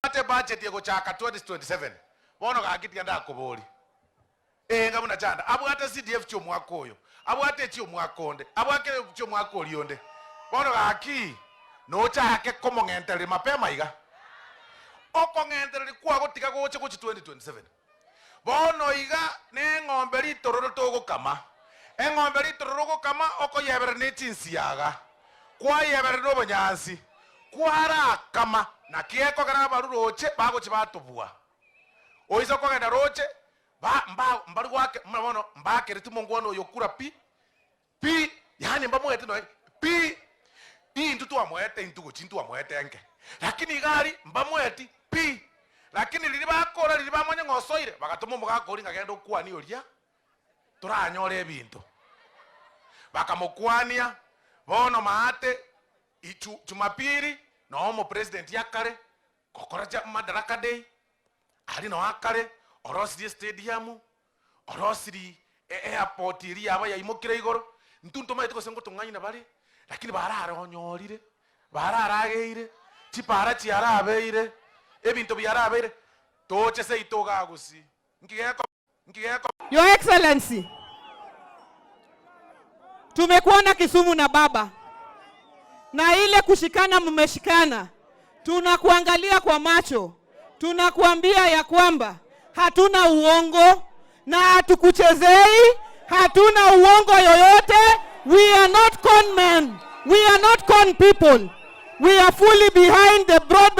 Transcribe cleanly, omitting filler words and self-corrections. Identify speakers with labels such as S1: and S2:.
S1: Abwate ebudget egochaka 2027 bono gaki tiga ndakobori enga buna chanda abwate CDF chiomwaka oyo abwate echiomwaka onde abwake chiomwaka oria onde bono gaki nochake komong'entereria mapema iga okong'entereria kwago tiga goche gochi 2027 bono iga neng'ombe ritororo togokama eng'ombe ritororo ogokama okoyeberera ne chinsiaga Kwayeberera nobonyansi, kwarakama, naki gekogera abarure roche bagochia batobua. Oise kogenda roche, ba, mba, mbari goake, buna bono mbakereti omongwana oyo kura pi, pi, yaani mbamoete nonya pi, intwe twamoete intwe gochia ntwamoete enke, lakini iga aria mbamoeti pi. Lakini riria bakora riria bamanya ng'a osoire, bagatoma omogaka oria ng'a genda okwanie oria. toranyore ebinto. Bakamokwania, bono maate ichu Jumapili noo omopresident akare gokora ja Madaraka Day, aria noo akare orosirie estadium, orosirie airport eria yaba yaimokire igoro, intwe ntomanyeti gose ngotong'aina bare, lakini bararonyorire, bararageire, chipara chiarabeire, ebinto biarabeire, toche seito igaa gusii, nki geko.
S2: Your Excellency, tumekuona Kisumu na baba na ile kushikana, mmeshikana, tunakuangalia kwa macho, tunakuambia ya kwamba hatuna uongo na hatukuchezei, hatuna uongo yoyote. We are not con men, we are not con people, we are fully behind the broad